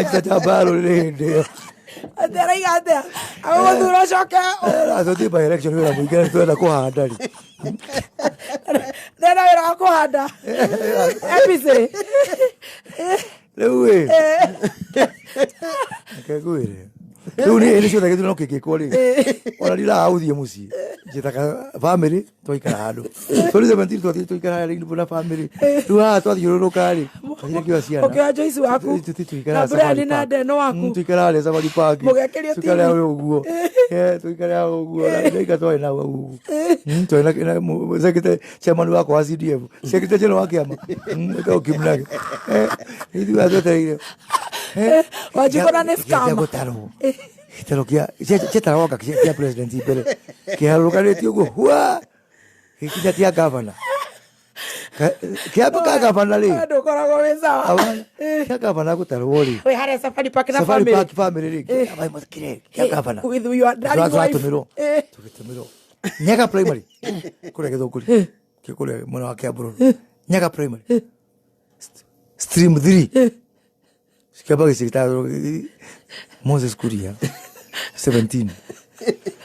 Njita njamba ya rũrĩrĩ hĩndĩ ĩyo. Atĩ araiga atĩa? Agũgũthura ũcoke. Atũthiĩ by election wĩra mũingĩ na nĩtũrenda kũhanda rĩ. Ndĩrenda wĩra wa kũhanda. MPC. Rĩu ĩ. Reke ngwĩre. Rĩu nĩ hĩndĩ ciothe gĩthurano kĩngĩkwo rĩ. Ona ndiraga gũthiĩ mũciĩ. Njĩtaga family twaikara handũ. 2017 twathiĩ twaikara Rainbow na family. Rĩu haha twathiũrũrũka rĩ. Twathire kĩoya ciana. Ũkĩoya Joyce waku. Tũikaraga Na Brian Safari na Park. Ndeno waku. Tũikaraga harĩa Safari Park. Mũgĩakĩrio Tũikare TV. hau ũguo. Tũikare hau ũguo. Na ndaika twarĩ nao hau ũguo. Twarĩ na secretary chairman wakwa wa CDF. Secretary general wa kĩama. Etagwo Kimnage. Ithuĩ twetereire. Wanjikũ na nĩ Kĩanjia scam. gũtarwo. Gĩtarũ kĩa gĩtaragwo anga kĩa president mbere. Kĩharũrũkanĩtio ũguo hua. Gĩkinya kĩa governor. Kĩa ka governor rĩ. Andũ ũkoragwo wĩ sawa. Awa, kĩa governor gũtarwo rĩ. Wĩ harĩa Safari Park na Safari family. Park family rĩ. Kĩrĩa kĩa governor. With your darling wife. Tũratũmĩrwo. Tũgĩtũmĩrwo. Nyaga primary. Kũrĩa Gĩthũngũri. Kũrĩa mwena wa Kiambũrũrũ. Nyaga primary. Stream 3. Kĩamba gĩcigĩta Moses Kuria 17.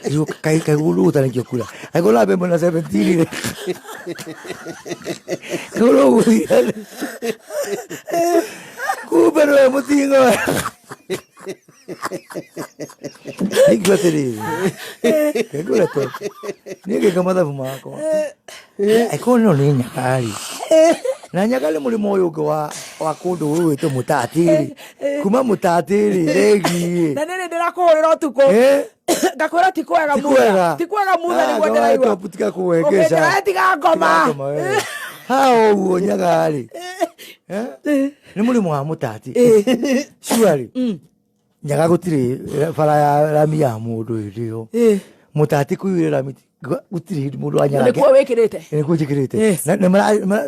Rĩu kaĩ kaĩ gũtanĩkio kura. Angĩkorwo namba ĩmwe na 17 rĩ. Kũrũ gũthira. Kumbe nĩwe mũtingo. Nĩngiuga atĩrĩrĩ. Ngĩngwĩra to. Niĩ ngĩka mathabu makwa. Angĩkorwo ĩno nĩ nyaga rĩ. Na nyaga nĩ mũrĩmo ũyũ ũngĩ wa kũndũ gwĩtwo mũtati rĩ. Kuma mũtati rĩ, rĩgi rĩ. Na nĩ ndĩrakũhũrĩra ũtukũ. Ngakwĩra ti kwega Ti mutha. kwega. Ti kwega mutha Ah, nĩguo ngawa ndĩraigua. top tiga kũhengeca. Ũkĩnjĩra, tiga ngoma. Tiga ngoma, we. Ha ũguo nyaga rĩ. Nĩ mũrĩmo wa mũtati. Surely. Nyaga gũtirĩ bara ya rami ya mũndũ hĩndĩ ĩyo. Mũtati kũiyũire rami gũtirĩ hĩndĩ mũndũ wa nyaga. Nĩkuo wĩkĩrĩte. Nĩkuo njĩkĩrĩte. Yes. Na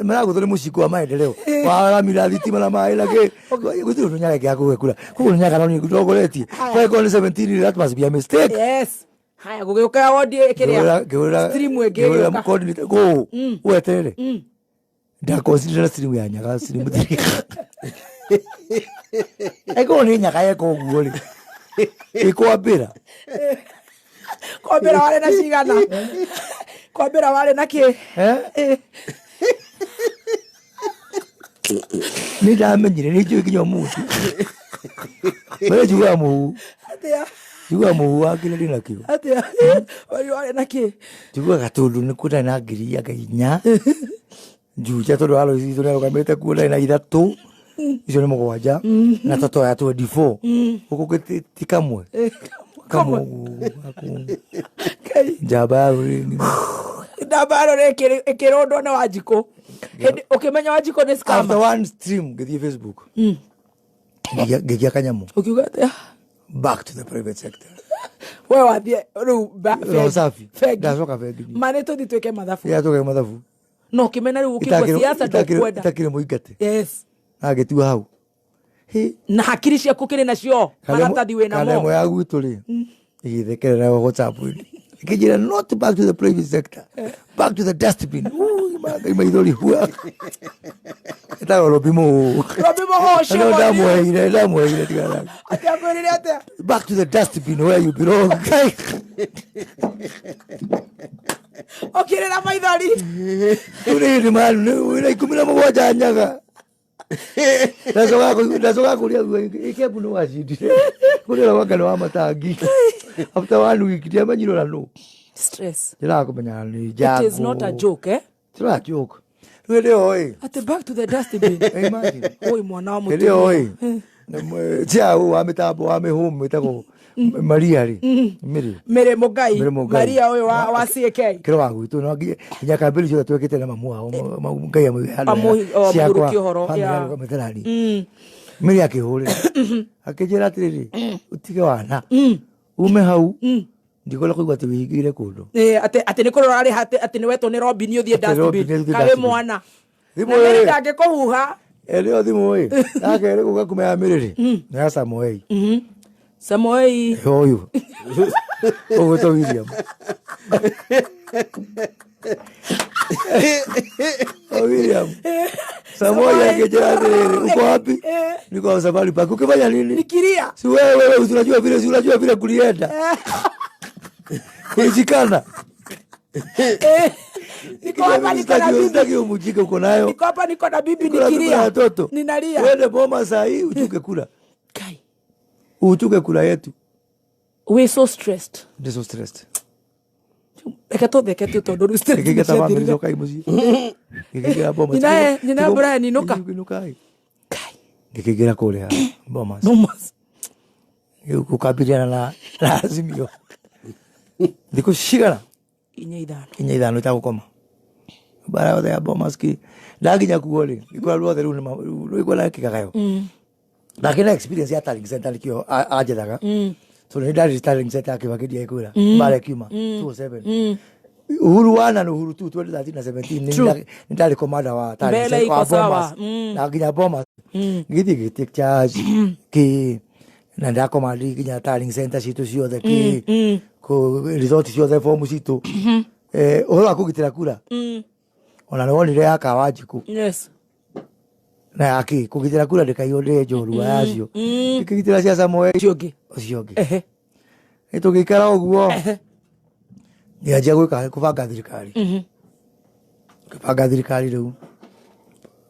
maragũthwo nĩ mũcingo wa maendeleo. Wa rami na thitima na maĩ na kĩ. Gũtirĩ ũndũ nyaga ĩngĩaga kũhe kura. Koguo nyaga no nĩ ndongoretie. Haya. Kwa nĩ 17 that must be a mistake. Yes. Haya gũgĩũka wondi kĩrĩa. Ngĩhũrĩra Stream ĩngĩ ngĩhũrĩra ĩgĩũka. coordinator kũũ weterere. Ndaconsider stream ya nyaga stream 3. Angĩkorwo nĩ nyaga yeka ũguo rĩ. Ĩkwambĩra. Kwambĩra warĩ na cigana. Kwambĩra warĩ na kĩ. Nĩ ndamenyire nĩ njũĩ nginya ũmũthĩ. Wewe njiguaga mũhu. Atĩa? Njiguaga mũhu wa kĩrĩa ndĩ nakĩo. Atĩa? Warĩ warĩ na kĩ. Njiguaga tondũ nĩ kũndarĩ na ngiri anga inya. Njuja tondũ Alois witũ nĩ arũgamĩte kuo ndarĩ na ithatũ. Icio nĩ mũgwanja. Na toto ya 24. Gũkũ kĩ ti kamwe. Kamwe ũguo. Ngai. Njamba ya rũrĩrĩ ng'ima. Namba ya rũrĩrĩ ĩkĩrũndwo nĩ Wanjikũ. Hĩndĩ ũkĩmenya Wanjikũ nĩ After scammer. one stream ngĩthiĩ Facebook. Ngĩgia kanyamũ. Ũkiuga atĩa? Back to the private sector. We wathiĩ rĩu Roho safi. bengi. Ndacoka bengi. Ma nĩ tũthiĩ twĩke mathabu. Ya tũke mathabu. No ũkĩmena rĩu ũkĩigua siasa ndũkwenda. Itakĩrĩ mũingate. Yes. Agĩtua hau. Na hakiri ciaku kĩrĩ nacio maratathi wĩ Kana ĩmwe namo. ya gwitũ rĩ ĩgĩthekerera WhatsApp-inĩ. Ĩkĩnjĩra not back to the private sector. Back to the dustbin. Ui, Ngai maithori hua. Ĩtagwo Robi Mũhũ. Robi Mũhũ, shame No on you. ndamweheire, ndamweheire tiga nake. Atĩ akwĩrire atĩa? Back to the dustbin where you belong. Ũkĩrĩra maithori. Rĩu nĩ hĩndĩ wĩna 17 nyaga. Ndacoka kũria Kĩambu nĩ wacindire. Kũrĩa gwaka nĩ wa matangi. After one week ndiamenyire ona nũ. Stress. Ndĩraga kũmenya nĩ It is not a njango. joke, eh? It's not a joke. Rĩu hĩndĩ ĩyo ĩ. Atĩ back to the dustbin. Imagine. Oi mwana wa Hĩndĩ ĩyo mũtumia. ĩ. Cia ũ wa mĩtambo wa mĩhũmũ ĩtagwo Maria rĩ. Mĩrĩ. Mĩrĩ Mũngai. Mĩrĩ Mũngai. Maria ũyũ wa CK. Kĩro wa gwitũ no nginya kambĩri ciothe twekĩte na mamu wao Ngai amũige handũ hega. O, Ciakwa, amũhurũkie ũhoro, family yeah. arũgamĩte nani. Mĩrĩ akĩhũrĩra. Akĩnjĩra atĩrĩrĩ, ũtige wana. Ume hau. Ndikwenda kũigua atĩ wĩhingĩire kũndũ. Atĩ nĩ kũrora arĩ atĩ nĩ wetwo nĩ Robin ũthiĩ Atĩ Robin dustbin. ũthiĩ Kaĩ dustbin. mwana. Thimũ Na Mary ĩ. ndangĩkũhuha. Ĩrĩ thimũ ĩ. Yakerĩ gũka kuma ya mĩrĩrĩ. Nĩ ya Samoei. Samoei. Ũyũ. Ũgwĩtwo William. Oh, William Samoei akijera atiriri, uko wapi? Niko Safari Park. Ukifanya nini? Nikiria. Si wewe wewe unajua vile, si unajua vile kulienda. Kulishikana. Niko hapa niko na bibi. Sitaki umujike uko nayo. Niko hapa niko na bibi Niko na bibi na nikiria. watoto. Ninalia. Uende boma saa hii uchuke kula. Kai. Uchuke kula yetu. We so stressed. Ndi so stressed. Reke tũtheke tu tondũ rĩu stress Gĩkĩgeta nĩciathirire. bamĩrĩ cokai mũciĩ. Gĩkĩingĩra boma. Nyina Brian inũka. Inũkai. Kai. Gĩkĩingĩra kũrĩa Bomas. Bomas. Rĩu gũkambĩrĩria na Azimio. Thikũ cigana? Inya ithano. Inya ithano itagũkoma. Bara yothe ya Bomas ki ndakinya kuo rĩ, ngĩkora ruothe rĩu rwĩkwo na kĩgagayo. Ndakĩna experience ya tallying center nĩkĩo anjethaga. Tondũ nĩ ndarĩ tallying center ya Kibaki ndiakwĩra. Mbara ĩkiuma 2007. Uhuru 1 na Uhuru 2 2013 na 17 True. nĩ ndarĩ commander wa tallying Mbele center wa iko sawa. Bomas. Na nginya Bomas. Ngĩthiĩ ngĩ take charge kĩ na ndakomandi nginya tallying center citũ ciothe kĩ kũ resort ciothe fomu citũ. Ũhoro wa kũgitĩra kura ona nĩ wonire ya Kawanjikũ Yes. na ya kĩ kũgitĩra kura ndĩkaiywo ndĩ njorua yacio ĩkĩgitĩra cia Samoei Ũcio ũngĩ. ũcio ũngĩ Ehe. nĩ tũgĩikara ũguo ngĩanjia gwĩka kũbanga thirikari ngĩbanga thirikari rĩu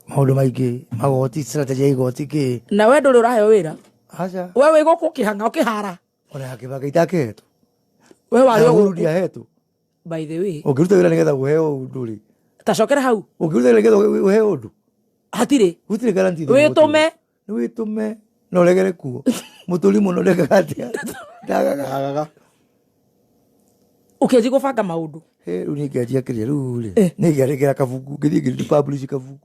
maũndũ maingĩ magoti strategy ya igoti kĩ Na we ndũrĩ ũraheo wĩra. aca We wĩ gũkũ ũkĩhang'a ũkĩhara. ona ya Kĩbaki itakĩhetwo We warĩ o Uhuru gũkũ. ndiahetwo By the way. ũngĩruta wĩra nĩgetha ũheo ũndũ rĩ Ta cokera hau. ũngĩruta wĩra nĩgetha ũheo ũndũ Hatirĩ. gũtirĩ guarantee thĩinĩ wa Wĩtũme. mũtũrĩre. Nĩ wĩtũme na ũregere kuo mũtũri mũno ndekaga atĩa ndagaga Agaga. Ũkĩanjia gũbanga maũndũ. Hĩ, rĩu niĩ ngĩanjia kĩrĩa rĩu rĩ nĩ ngĩandĩkĩra kabuku ngĩthiĩ ngĩrĩ publish kabuku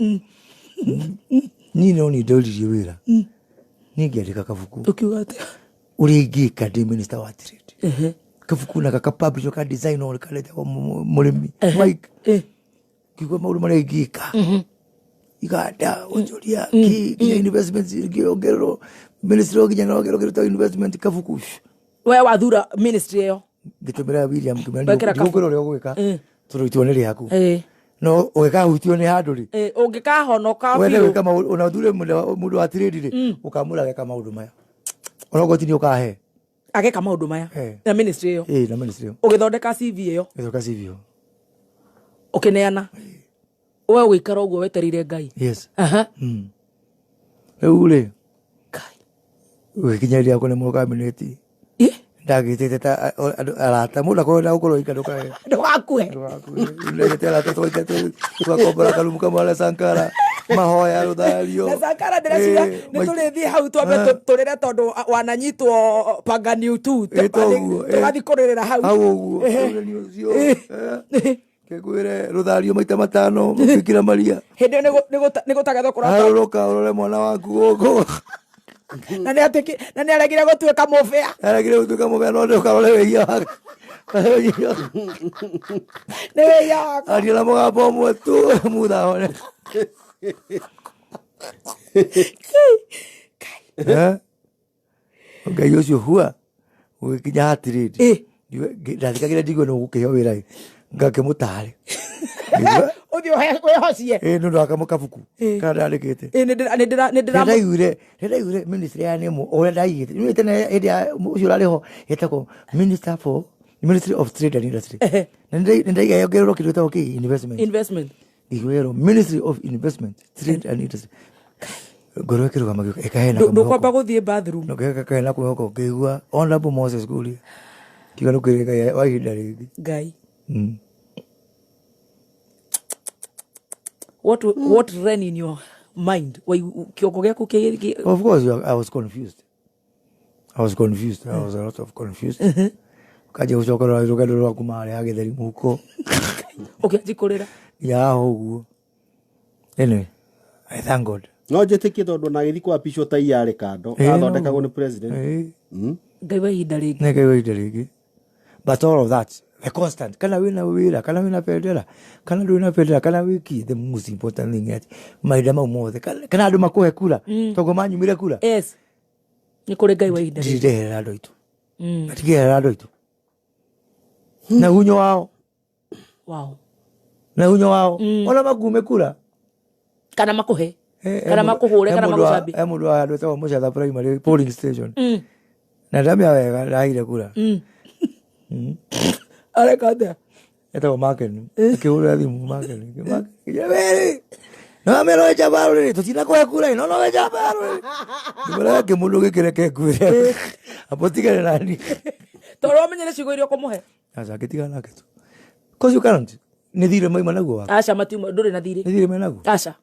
niĩ no niĩ ndoririe wĩra niĩ ngĩandĩka kabuku Ũkiuga atĩa? ũrĩa ingĩka ndĩ minister wa trade Ehe. kabuku na gakapublish ka design o karetagwo mũrĩmi Mike ngiuga maũndũ marĩa ingĩka iganda onjoria kĩ nginya investments ngĩongererwo ministry o nginya nongererwo investment kabuku We wathura ministry ĩyo. ngĩtũmĩra William ngĩmwĩra Wekĩra kabuku. ndigũkwĩra ũrĩa ũgwĩka tondũ itua nĩ rĩaku Eh. no ũgĩkahutio nĩ handũ rĩ Ũngĩkahonoka wende biũ. gwĩka maũndũ ona ũthure mũndũ wa trade rĩ ũkamwĩra geka maũndũ maya ona goti nĩ ũkahe Ageka maũndũ maya. Eh. Na ministry ĩyo. ĩ na ministry ĩyo Ũgĩthondeka CV ĩyo. gĩcoka CV Ũkĩneana. We ũgĩikara ũguo wetereire Ngai. yes Aha. rĩu rĩ Kai. ũgĩkinya rĩrĩa kũne mũno kabineti Ĩ? ndagĩtĩte ta andũ arata mũndũ akorwo na gũkorwo ika ndũkahe Ndũgakue. ndagĩte arata twakombora karumu kamwe na Sankara mahoya rũthario Na Sankara ndĩreciria nĩ tũrĩthiĩ hau twambe tũrĩre tondũ wananyitwo panganiu tu. Ĩ, toguo, ĩ. Tũgathiĩ kũrĩrĩra hau. hau ũguo ũrĩni ũcio kĩngwĩre rũthario maita matano bikira Maria Hĩndĩ ĩyo nĩ gũtagethwo kũrata. harũrũka ũrore mwana waku gũkũ Na nĩ atĩki na nĩ aregire gũtuĩka mũbĩa. aregire gũtuĩka mũbĩa no ndũkarore wĩhia wake Nĩ wĩhia wakwa. aria na mũgambo ũmwe tu muthahone Ngai ũcio hua ũgĩkinya hatirĩndi Ĩ. ndathikagĩra ndigwe nĩ ũgũkĩheo wĩra ĩ ngakĩmũtare Ũthiĩ wĩhocie. ĩ nĩ ũndũ wa kabuku Ĩ. kana ndandĩkĩte Ĩ, nĩ ndĩra- nĩ ndĩra- nĩ ndĩra- ndĩraiguire ministry ya nĩmo ũrĩa ndaigĩte nĩ tene hĩndĩ ya ũcio ũrarĩ ho ĩtagwo minister for ministry of trade and industry Ehe. na nĩ ndaiga yongererwo kĩndũ gĩtagwo kĩ investment Investment. ngĩkwĩrwo ministry of investment trade and industry ngoro ĩkĩrũgama gĩũka ĩkahena Ndũkwamba gũthiĩ bathroom. kahena kwĩhoko ngĩigua honorable Moses Kuria kiuga nĩ kwĩrĩga wa ihinda rĩngĩ Ngai. Mm. What ran in your mind? Kĩongo gĩaku Of course, I was confused. I was confused. I was a lot of confused. Kaja gũcoka rũgendo rwa kuma harĩa gĩtheri mũhuko ũkĩanjia kũrĩra. nginya haha ũguo. Anyway, I thank God. No njĩtĩkie tondũ ona agĩthiĩ kwapishwo ta yarĩ kando Ĩ, athondekagwo no. nĩ president. Ĩ, Ngai wa ihinda rĩngĩ. nĩ Ngai wa ihinda rĩngĩ. But all of that, the constant, kana wĩna wĩra, kana wĩna bendera, kana ndũrĩ na bendera, kana wĩki, the most important thing atĩ mahinda mau mothe, kana andũ makũhe kura, tondũ manyumire kura, Yes. Nĩ kũrĩ Ngai wa ihinda rĩngĩ. ndirĩndeherera andũ aitũ. Matingĩeherera andũ aitũ. Na hunyo wao. Wow. Na unyo wao ona makume kura. Kana makuhe kana makuhure kana magucambie. He mũndũ wa andũ etagwo Mũcatha primary polling station na ndamia wega ndaheire kura. Areka atia? Etagwo Maken, akĩhũrĩra thimũ Maken, Maken no mero njamba rĩ tũtinakũhe kura ĩno no njamba rĩ ndĩmwĩra kĩmũndũ gĩkĩ reke ngwĩre amũtigane nani. Tondũ wamenyere ciugo iria ũkũmũhe. Aca ngĩtigana nake tu, cause you can't nĩ thirĩ maima naguo waku. Aca, matiuma, ndũrĩ na thirĩ. Nĩ thirĩ menaguo. Aca.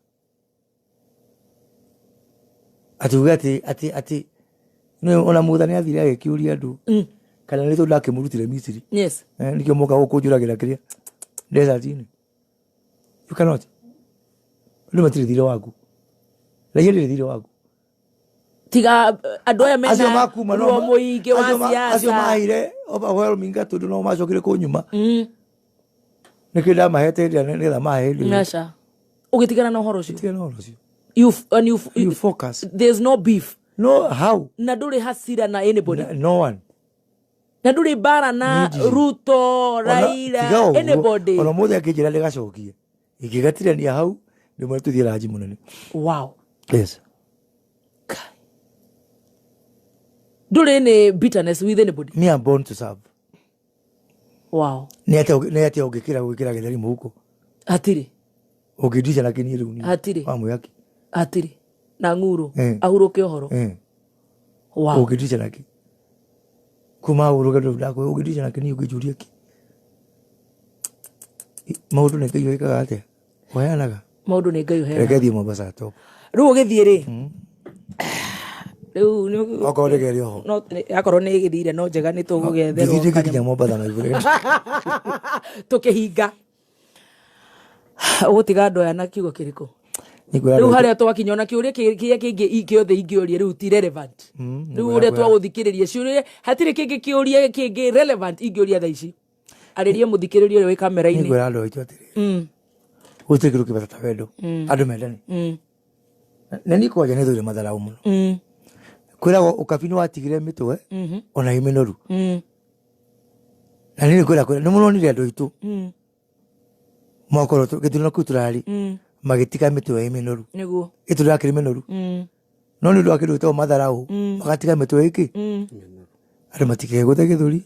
Atĩ uge atĩ nĩ ona Mutha nĩ athire agĩkĩũria andũ kana nĩ tondũ ndakĩmũrutire Misiri. Nĩkĩo moka gũkũ njũragĩra kĩrĩa desert-inĩ. You cannot, andũ matirĩ thirĩ waku, raia ndĩrĩ thirĩ waku. Tiga andũ aya Acio mena makuma no ruo mũingĩ wa acio siasa. Maheire overwhelming tondũ no macokire kũnyuma nĩkĩo ndamahete hĩndĩ ĩrĩa nĩgetha mahe hĩndĩ ĩyo. Aca, ũgĩtigana na ũhoro ũcio. Tigana na ũhoro ũcio. And you, You focus. There's no beef. No how. Na ndũrĩ hasira na anybody. No one. Na ndũrĩ mbara na Niĩ ndirĩ. Ruto, Ona- tiga Raila, ũguo, anybody. Ona mũthĩ akĩnjĩra ndĩgacokie ingĩgatirania hau ndĩmwe tũthiĩ ranji mũnene. Wow. Yes. Kai. Ndũrĩ nĩ bitterness with anybody. Me, I'm born to serve. Wow. Nĩ atĩa ũngĩkĩra gwĩkĩra gĩtheri mũhuko? Hatirĩ. Ũngĩndica na kĩniĩ rĩu niĩ? Hatirĩ. Wa mwĩhaki. Hatirĩ na ng'uro. Eh. Ahurũke ũhoro. Wow. Ũngĩndica na kĩ kuma hau rũgendo rũu ndakũhe ũngĩndica na kĩniĩ ũngĩnjũria kĩ maũndũ nĩ Ngai wĩkaga atĩa ũheanaga. Maũndũ nĩ Ngai ũheanaga. Reke thiĩ Mombasa top. Rĩu ũgĩthiĩ rĩ rĩu Okorwo ndĩgerie oho. No akorwo nĩ ĩgĩthire no njega nĩ tũgũgetherwo. Ndithire ngĩkinya Mombasa na ibure. Tũkĩhinga ũgũtiga andũ aya na kiugo kĩrĩkũ? Nĩngwĩra Rĩu andũ harĩa twakinya ona kĩũria kĩrĩa kĩngĩ kĩothe ingĩũria rĩu ti relevant. Rĩu nĩngwĩra ũrĩa twagũthikĩrĩria ciũria hatirĩ kĩngĩ kĩũria kĩngĩ relevant ingĩũria thaa ici arĩrie mũthikĩrĩria ũrĩa wĩ kamera-inĩ. Nĩngwĩra andũ aitũ atĩrĩrĩ, gũtirĩ kĩndũ kĩbata ta wendo, andũ mendane. Na niĩ kwanja nĩ thũire matharaũ mũno. Kwĩragwo ũkabi nĩ watigire mĩtwe ona ĩ mĩnoru. Na niĩ nĩkwĩra kwĩra nĩ mũronire andũ aitũ mwakorwo gĩthurano kĩu tũrarĩ magĩtiga mĩtwe ĩ mĩnoru. Nĩguo. Ĩtũ ndakĩrĩ mĩnoru no nĩ ũndũ wa kĩndũ gĩtagwo matharaũ magatiga mĩtwe ĩkĩ. Andũ matikegũthe gĩthũri,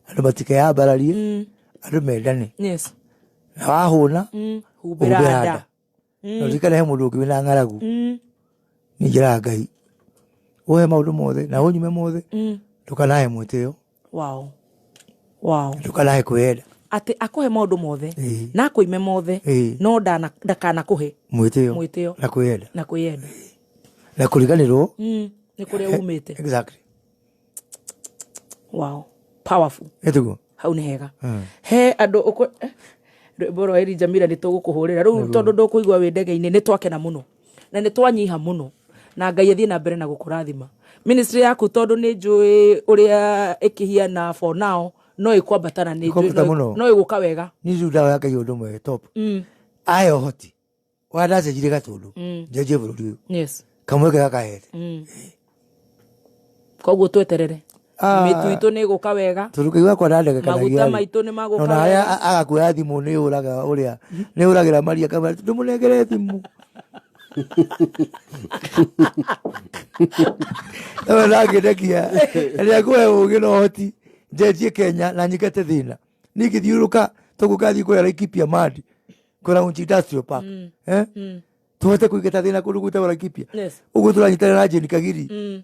andũ matikeyambararie, andũ mendane. Na wahũna humbĩra humbĩra nda. Nda na ũririkane he mũndũ ũngĩ wĩna ng'aragu. Niĩ njĩraga Ngai ũhe maũndũ mothe na ũnyume mothe, ndũkanahe mwĩtĩo. Wow. Ndũkanahe kwĩyenda. Atĩ akũhe maũndũ mothe na akũime mothe no ndakanakũhe mwĩtĩo. Mwĩtĩo. Na kwĩyenda. Na kwĩyenda. Na kũriganĩrwo. Nĩ kũrĩa umĩte. Exactly. Wow, powerful. Ĩtiguo. Hau nĩ hega he andũ rwĩmbo rwa Eri Jamila nĩ tũgũkũhũrĩra rĩu tondũ ndũkũigua wĩ ndege-inĩ. Nĩ twakena mũno na nĩ twanyiha mũno na Ngai athiĩ na mbere na gũkũrathima ministry yaku tondũ nĩ njũĩ ũrĩa ĩkĩhiana for now no ĩkwambatana nĩ njũĩ Ĩkwambata mũno. No ĩgũka wega. Niĩ rĩu ndahoya Ngai ũndũ ũmwe top ahe ũhoti wa ndacenjirie gatũndũ njenjie bũrũri ũyũ. Kamweke gakahete. Koguo tweterere. Ah. Mĩtu itũ nĩ ĩgũka wega. Tondũ Ngai wakwa ndandegekanagia. Maguta maitũ nĩ magũka ona wega. harĩa agakuoya thimũ nĩ ũraga ũrĩa nĩ ũragĩra maria kamera ndũmũnengere thimũ. Ewe ndangĩndekia rĩrĩa ngũhe ũgĩ na ũhoti njenjie Kenya na nyingate thĩna ningĩthiũrũrũka toguo ngathiĩ kũrĩa Laikipia Madi kũrĩa Unchi Industrial Park, eh tũhote kũingata thĩna kũndũ gwĩtagwo Laikipia. Ũguo tũranyitanĩra na Jane Kagiri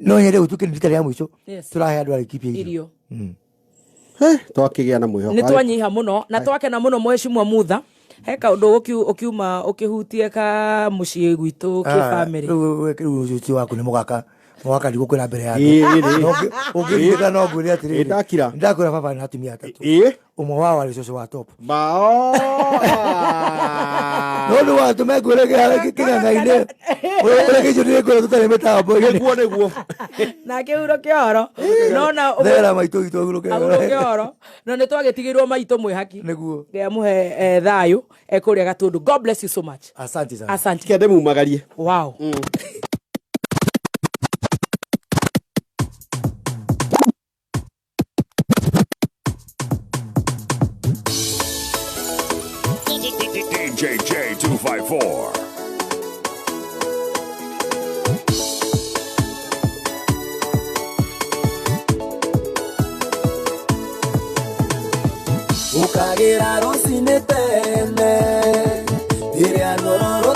no nyende gũtuĩke nĩ rita rĩa mũico tũrahe andũ a Laikipia irio. Irio. Twakĩgĩa na mwĩhoko. Nä twanyiha må no na twakena må no mheshimiwa Mutha he kaũndũ ũkiuma ũkĩhutie ka mũciĩ gwitũ kĩ family. Rĩu ũcio waku nĩ mũgaka mũgaka ndigũkwĩra mbere ya Ĩĩ, andũ. ĩĩ. No ũngĩririkana no ngwĩre atĩrĩrĩ, Ĩĩ, ndakira. Ndakwĩra baba na atumia atatũ. Ũmwe wao arĩ cũcũ wa top. Bao. No nĩ watũme ngwĩre kĩng'ang'a-inĩ ũrĩa kĩicio ndĩrĩkwĩra tũtarĩ mĩtambo-inĩ. Nĩguo nĩguo. Nake huro kĩoro nona Thera maitũ witũ ahurũke. Ahuro kĩoro no nĩ twagĩtigĩrwo maitũ mwĩhaki. Nĩguo. Ngai amũhe thayũ ekũrĩa Gatũndũ. God bless you so much. Asante sana. Asante. Kende mumagarie. Wow. DJ 54. Ukagira rũcinĩ tene rĩrĩa nyororo.